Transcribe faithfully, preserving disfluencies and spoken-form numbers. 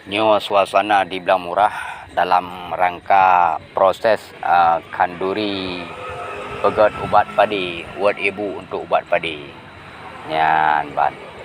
Nyoe suasana di Blang Murah dalam rangka proses, eh, khanduri peugöt ubat padi, wot ibu untuk ubat padi. Nyan ban.